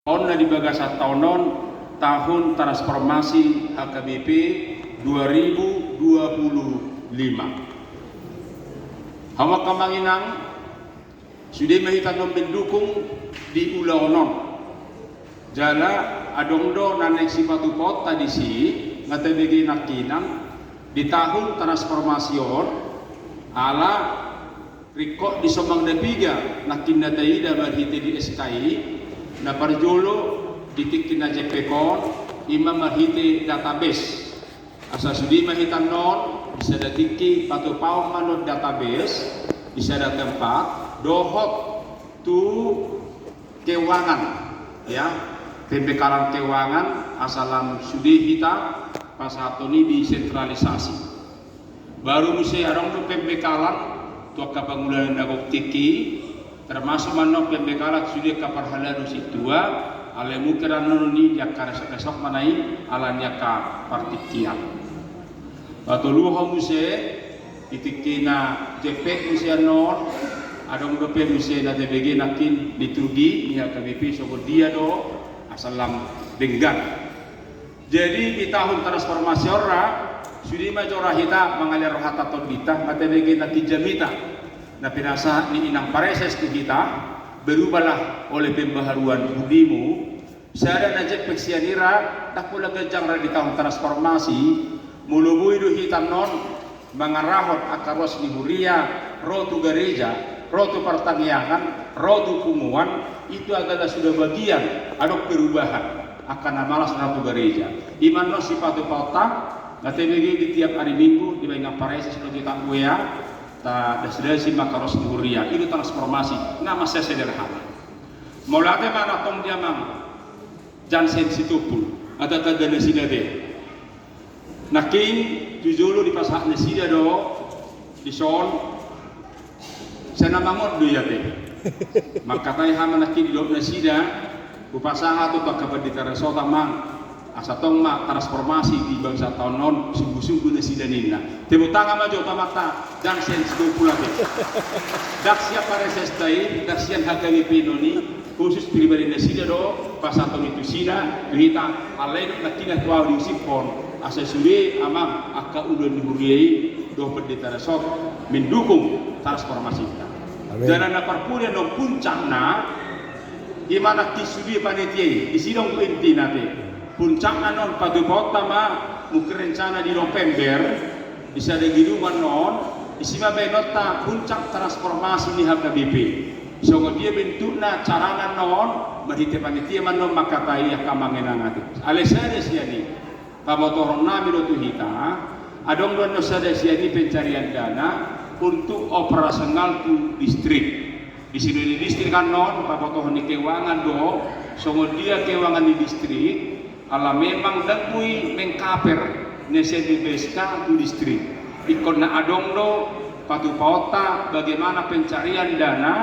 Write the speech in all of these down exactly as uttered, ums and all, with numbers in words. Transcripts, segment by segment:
On na di bagasan taon on, tahun transformasi H K B P dua ribu dua puluh lima. Hamu angka amang inang, sude ma hita annon mendukung di ulaon on. Jala adong do na naeng sipatupaonta disi, nga tabege nangkinan di tahun transformasi on, ala ringkot di sombang na piga nangkin na taida marhite di S K I, na parjolo di tingki na jempek on, ima marhite database. Asa sude ma hita annon, di sada tingki patupaon ma annon database, di sada tempat, dohot tu keuangan, ya, pembekalan keuangan, asa lam sude hita pasahaton i di sentralisasi. Baru muse adong do pembekalan tu angka pangula na gok tingki, termasuk ma annon pembekalan sude angka parhalado sintua, alai mungkin annon i di angka resok-resok ma na i, ala ni angka partingkian. Patoluhon muse, di tingki na jempek muse annon, adong dope muse na tabege nangkin liturgi ni H K B P songon dia do, asa lam denggan. Jadi di tahun transformasi on ra, sude ma jora hita mangalehon rohanta tondinta, nga tabege nangkin jamita na pinasahat ni inang pareses tu hita, berubahlah oleh pembaharuan budimu. Sada na jempek sian i ra, ndang pola ganjang ra di tahun transformasi, molo boi do hita annon mangarahon angka ruas ni huria ro tu gareja, ro tu partangiangan, ro tu punguan, itu adalah sudah bagian, adong perubahan. Angka na malas ra tu gareja. Ima annon sipatupaonta, nga tabege di tiap ari Minggu, dibaen inang pareses dohot inang W A, tadasdasi ma angka ruas ni huria. I do transformasi, na mansai sederhana. Mauliate ma antong di amang Jansen Sitompul, atau tanda nasida te. Nangkin tu jolo dipasahat nasida do, dison, sai na mangot do ia te. Mangkatai hami nangkin didok nasida, hupasahat tu angka pandita resort amang, asa tong ma transformasi di bagasan taon on, sungguh-sungguh nasida ninna. Tepuk tangan ma jo tu amanta Jansen Sitompul ate. Ndang sian paresesta i, ndang sian H K B P annon i, khusus pribadi nasida do, pasahaton i tu nasida, tu hita, alai nangkin na tu ahu diusiphon, asa sude amang angka ulaon ni huria i, dohot pandita resort, mendukung transformasi hita. Amin. Jala na parpudi annon puncakna, ima nangkin sude panitia i, disi do intina te. Puncakna annon patupaonta ma, mungkin rencana di November, di sada gedung annon, disi ma baenonta puncak transformasi ni H K B P. Songon dia bentukna carana annon, marhite panitia ma annon mangkatai angka amang inang ate. Alai sada sian i, pabotohon nami do tu hita, adong do annon sada sian i pencarian dana untuk operasional tu distrik. Di sian i di distrik annon, pabotohon ni keuangan do, songon dia keuangan ni distrik, ala memang ndang boi mengkaper na sian B P S K tu distrik. Ingkon na adong do patupaonta bagaimana pencarian dana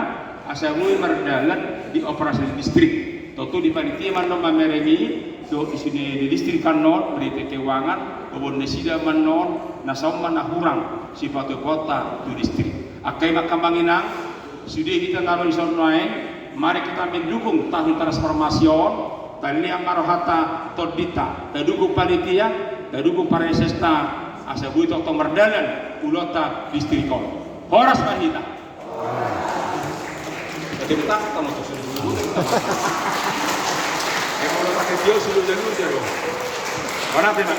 asa boi mardalan di operasi distrik. Tontu di panitia ma annon mamereng i, dohot di sian i di distrik annon, marhite keuangan, boi nasida ma annon, na saon ma na hurang, sipatupaonta tu distrik. Angka i ma angka amang inang, sude hita na ro dison nuaeng, mari kita mendukung tahun transformasi on, talehon ma rohanta tondinta, tadukung panitia, tadukung paresesta, asa boi tongtong mardalan ulaonta distrik on. Horas ma hita. Tepuk tangan, tepuk tangan, tepuk tangan. Yang mau pakai dia sudah jalan, jalan. Mana tena?